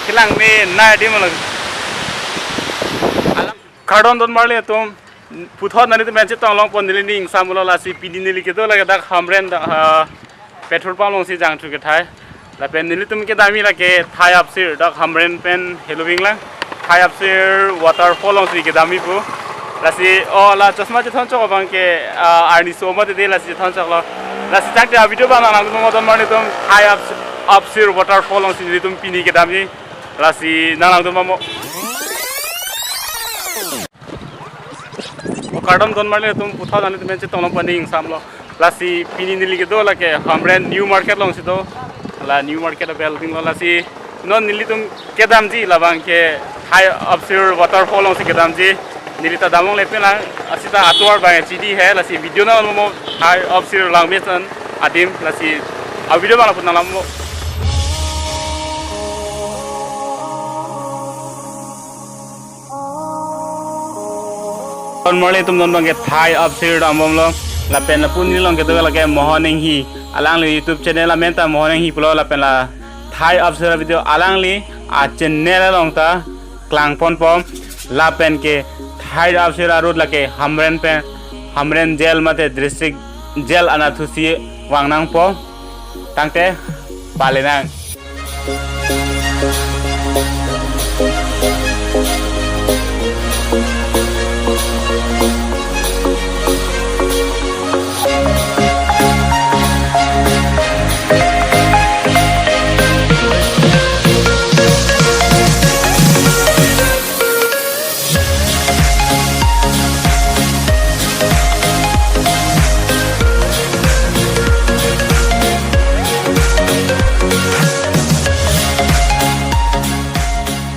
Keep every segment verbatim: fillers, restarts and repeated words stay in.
Kelang me nai adim lo. Kardom don marli atum, puthot nanglitum pen chetong longpon neli ning samlo, lasi pini neli kedo lake dak Hamren da, ah, petrol pump alongsi jangthu kethai. Lapen nelitum kedamji lake Thai Apsir, dak Hamren pen heloving lang. Thai Apsir waterfall alongsi kedamji pu. Lasi, oh, la chosma chethon chok abang ke, ah, arni so ma tete lasi chethon choklo. Lasi tangte a video abang nangtum mo don marli atum, Thai Aps-, Apsir waterfall alongsi nelitum pini kedamji. Lasi nangtum mo. O kardom don marli atum, puthot nanglitum pen chetong longpon ning samlo. Lasi pini neli kedo lake Hamren New Market alongsi do. La New Market a-building lo, lasi non nelitum kedamji labang ke Thai Apsir waterfall alongsi kedamji. Neli ta damlongle pen lang, asita atovar abang chidi he, lasi video nanglang mo Thai Apsir langmesen adim, lasi a video abang lapu nanglang mo. Don marli atum, non abang ke Thai Apsir dambomlo. Lapen lapu neli along kedo lake Mohon Enghi. Alangli YouTube channel amen ta Mohon Enghi pulo, lapen la Thai Apsir video alangli a-channel along ta klangponpo. Lapen ke Thai Apsir a-road lake Hamren pen, Hamren jail mate district jail anatthusi vang nangpo. Tangte pale nang.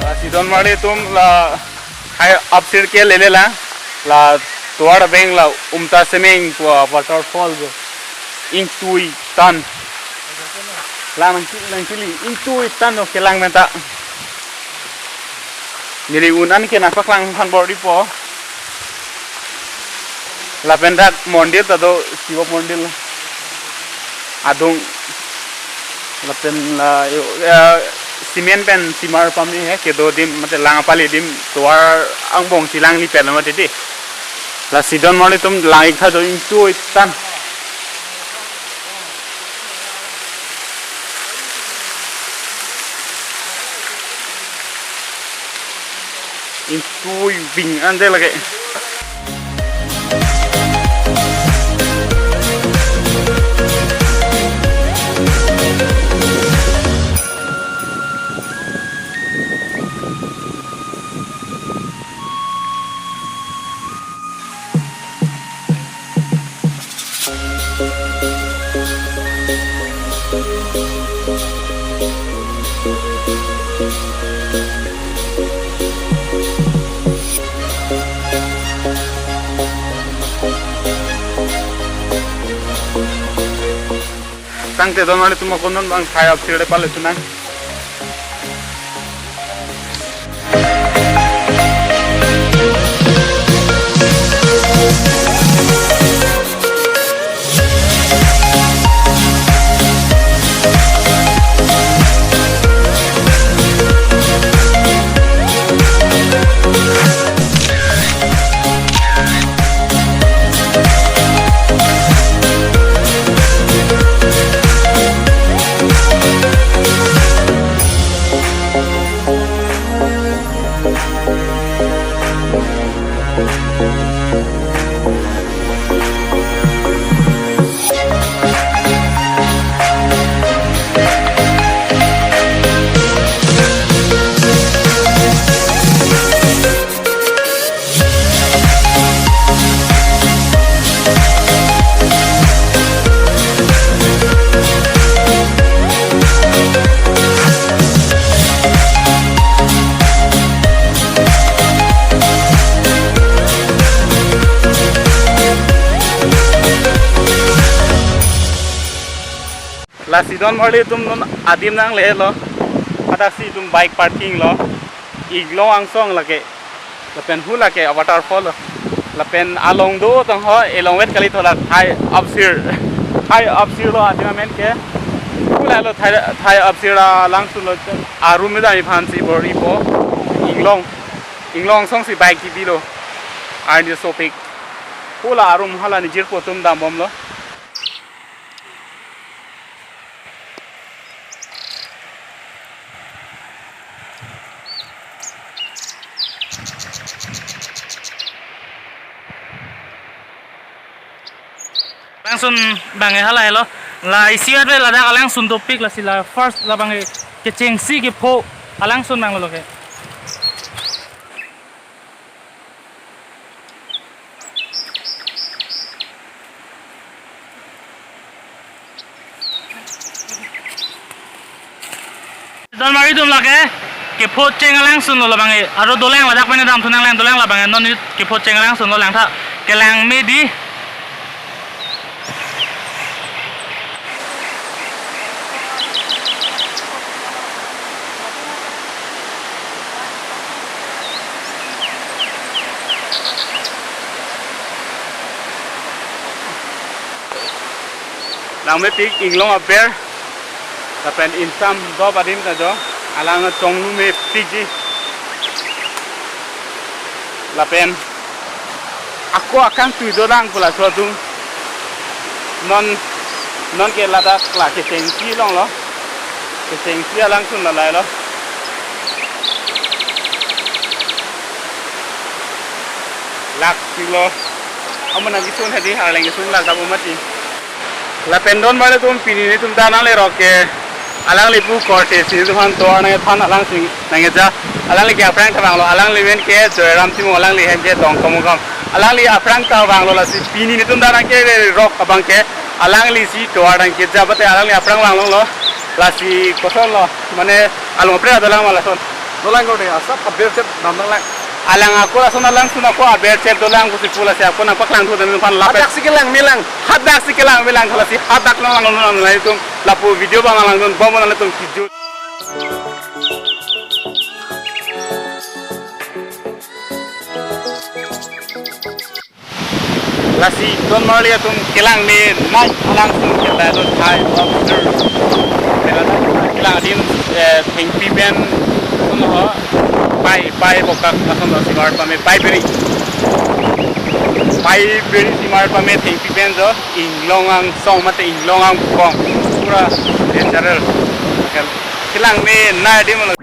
Lasi don marli atum, la Thai Apsir ke lele lang, la tovar abeng la Umta Semeng pu waterfall do. Ingtui tan. Lang nangke-, nangkeli, ingtui tan lo kelang menta. Neli un an ke nangpaklang than bor-ipo. Lapen dak mondir ta do, Shiva mondir adung. Lapen la, eh, cement pen simar pame he kedo adim, mate lang apali adim, tovar angbong si langli pen mate di. Lasi don marli atum, lang ik tha do, ingtui tan. Ingtui bing ante lake. Tangte don marli atum, akon non abang Thai Apsir le pale tunang. Lasi don marli atum, non adim nanglelo. Hadak si itum bike parking lo. Iglong angsong lake. Lapen hu lake waterfall lo. Lapen along do tong ho, elong vet kali to la Thai Apsir. Thai Apsir lo adim amen ke. Hula lo thai, thai apsira langsun lo arum me dai phan si bor ipo. Inglong. Inglong song si bike kibilo. Arni sopik. Hula arum hala ni jirpo atum dambomlo. Langsun bang e hala helo. La isi ave ladak alangsun dopik lasi la first labang e kechengsi kepho alangsun bang lo ke. Don mari dum lake, kepho cheng alangsun lo labang e, aro dolang ladak pen damthu nanglang dolang labang e, non kepho cheng alangsun lo langtha, kelang me di. Langmepik inglong aber. Lapen insam do badim ta do. Alang chonglu mepikji. Lapen ako akangtui dolang pu laso atum. Non, non ke ladak la kechengsi longlo. Kechengsi alangsun la lahelo. Lak silo. Amun nang kisun hadi, arleng kisun lak dabu mati. Lapen don male atum pini netum ta nanglerok ke alangli pu korte si netum han tovar nangthan alangsi nangkeja. Alangli ke aphrang ta vanglo, alangli men ke Joyram Timung, alangli hem ke Dongkamukam. Alangli aphrang ta vanglo lasi pini netum ta nangkelerok abang ke alangli si tovar nangkeja bate alangli aphrang vanglonglo lasi kosonlo mane along apre dolang ma lason. Dolang ko de asap aber chet dam dolang. Alang ako lason alangsun ako aber chet dolang pusi pu lasi ako nangpaklangthu dan phan lapen. Hadak si kelang melang. Hadak si kelang melang lasi hadak nanglang nang nang itum lapu video bang nanglang dun bom nang itum kijut. Lasi don marli atum kelang me nai alangsun kita don thai. Kelang adim, eh, thengpi pen atum ho pai, pai bokak atum ho simar pame pai beri. Pai beri simar pame thengpi pen jo inglong angsong mate inglong angkong pura natural. Kelang me nai adim lo.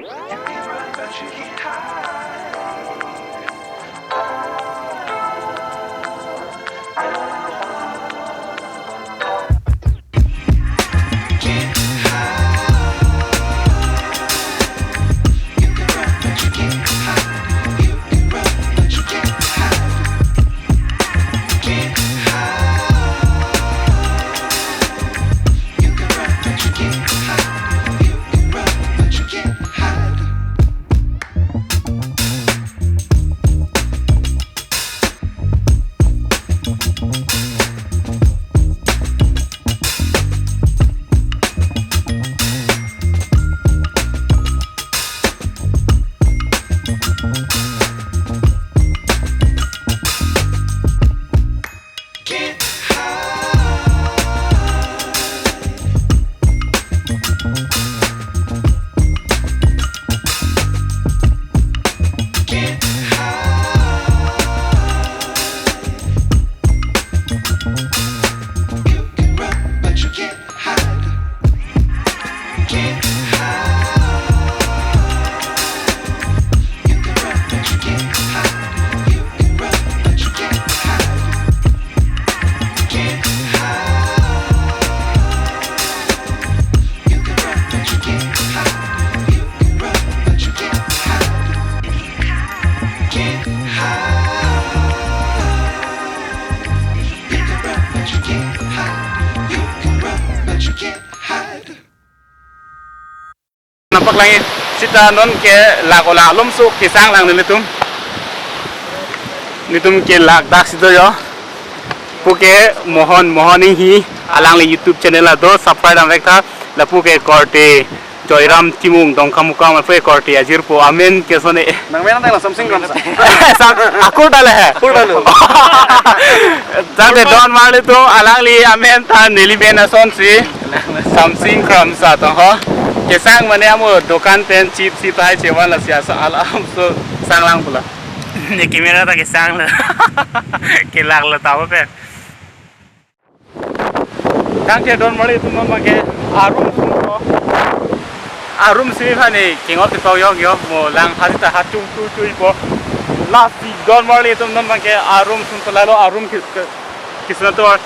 Nangpaklangji seta non ke lak ola alomso kesang lang nelitum. Nelitum ke lak dak si do jo. Puke Mohon, Mohon Inghi, alangli YouTube channel ado, subscribe dam vek tha. Lapu ke korte Joyram Timung Dongkamukam, lapu ke korte ajirpo amen ke sone. Nang men nang Samsing Ram sa. Sam, akur dale hai. Akur dale. Tangte don marli atum alangli amen ta neli men asonsi. Something from Satong ho. Kesang mane amo dokan pen chip sip hai chevan la sia sa alam so sang lang pula. Ne camera ta kesang lo. Kelak lo tawa pen. Tangte don marli atum non abangke arum sunpo. Arum si hani kingot titok yok yok mo lang hasi ta hachung chu chu ipo. Lasi don marli atum non abangke arum sunpo lalo arum kis-, kis-, kisun atum.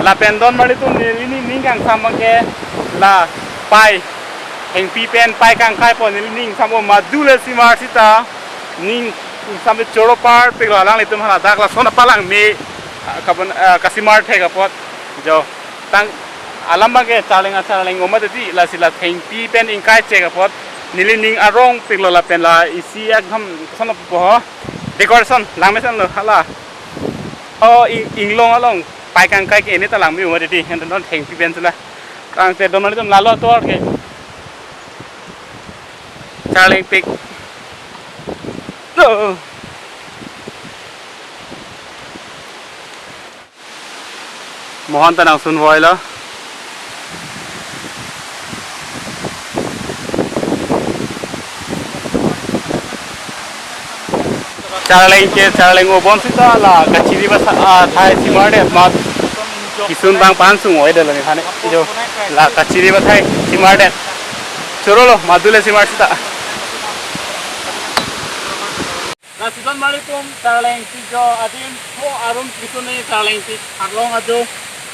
Lapen don marli atum neli ning ning kangsam abangke la pai. Hengpi pen pai kangkaipo neli ning sampo madu le simar sita. Ning sampe choro parpik lo alanglitum hala dak lason apalangme, ah, kabon, ah, kasimar thek apot. Jo. Tang alam abangke charleng acharleng oma tadi lasi la thengpi pen ingkai chek apot. Neli ning arongpik lo lapen la isi ekdom koson lo po ho. Decoration langmesen lo hala. O ing-, inglong along pai kangkai ke ini ta langme oma tadi. Hento non thengpi pen sila. Tangte don marli atum lalo ator ke. Charlengpik. No. Mohon ta nangsun voi lo. Charleng ke, charleng obon sita la kachiri basa, ah, thai simar det mat. Kisun bang pansung oi dala ni thane. Jo, la kachiri bathai simar det. Choro lo, madu le simar sita. Lasi don marli atum charlengpik jo adim ho arum kisun ne charlengpik arlong ajo.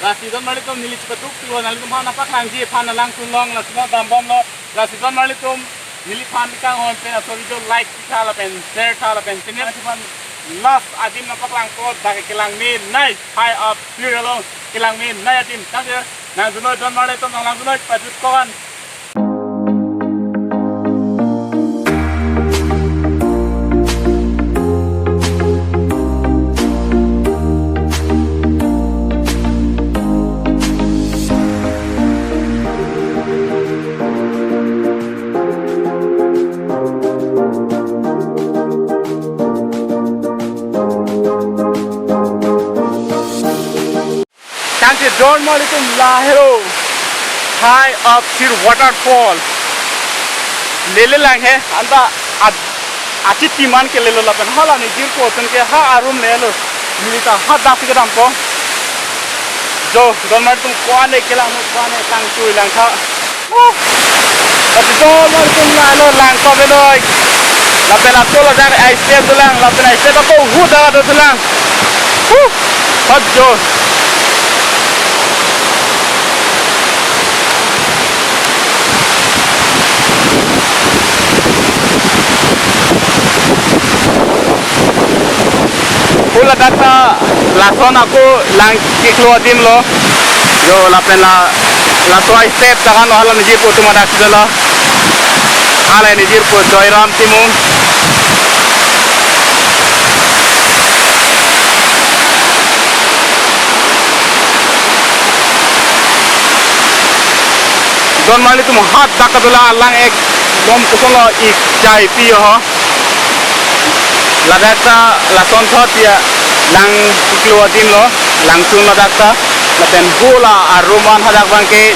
Lasi don marli atum neli chepaduk pilo nanglitum aphan napaklangji aphan nangsun long lasi non dambom lo. Lasi don marli atum neliphan kanghon pen aso video like tha lapen share tha lapen channel aphan last adim napaklangpo dak kelangme nai high up tier along kelangme nai adim tangte nangdunoi don marli atum nanglangdunoi pajut koan. Tangte don marli atum lahelo high up tier waterfall. Lele lang he, anta ad-, achiti man ke lelo lapen hala nejirpo atum ke ha arum lelo. Neli ta ha dak kedampo. Jo, don marli atum koan ne kelang mo koan ne tang chui lang tha. Oh. Lasi don marli atum lalo lang pa benoi. Lapen ato ladak ai step dolang, lapen ai step ako hu da do dolang. Huh. Hot jo. Hula dak ta lason ako lang kiklo adim lo. Jo lapen la laso ai step ta kan hala nejirpo atum adak sida lo. Hala nejirpo Joyram Timung. Don marli atum hat dak kedolang alang ekdom koson lo ik chai pi ho. Ladak ta lason thot ya lang kiklo adim lo, langsun ladak ta, lapen hula arum an hadak abangke.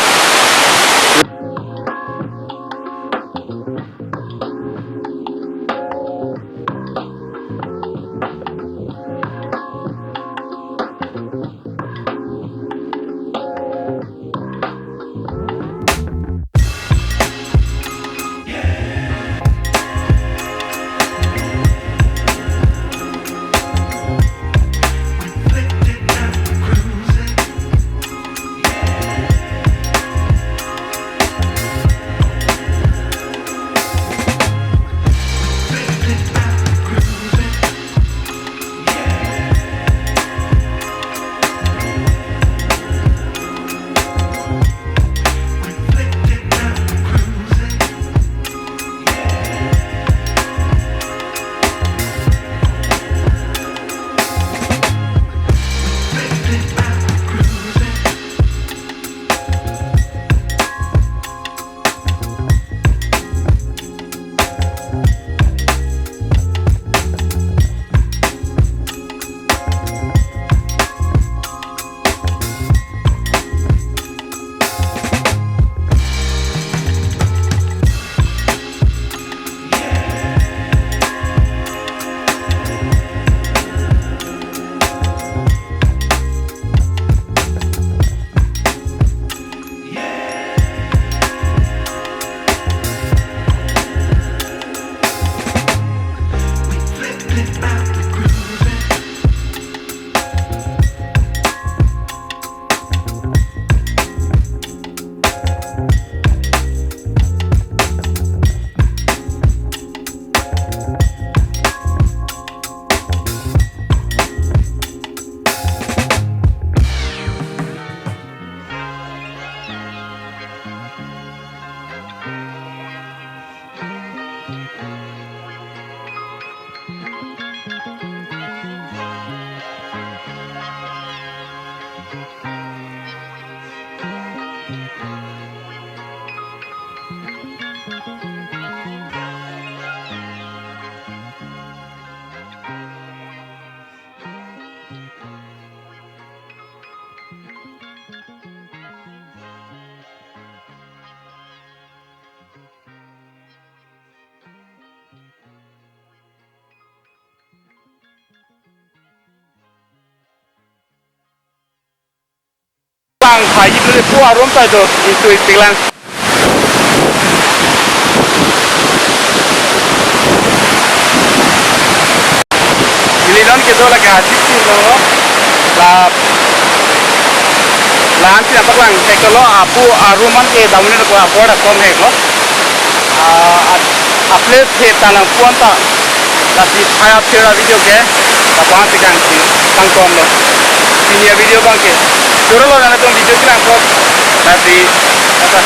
Ang phaji dule pu arum ta do itu ipiklang. Neli non kedo lake ajit si lo. La, la-an si nangpaklang hek lo, apu arum an ke damuni lo, apu ada kom hek lo. Ah, at-, a-place he tanang puan ta. Lasi phaya phira video ke, la puan si kang si, kangton lo. Pini a-video abang ke. Joro lo nangtum video kelang ko. Lasi, apa?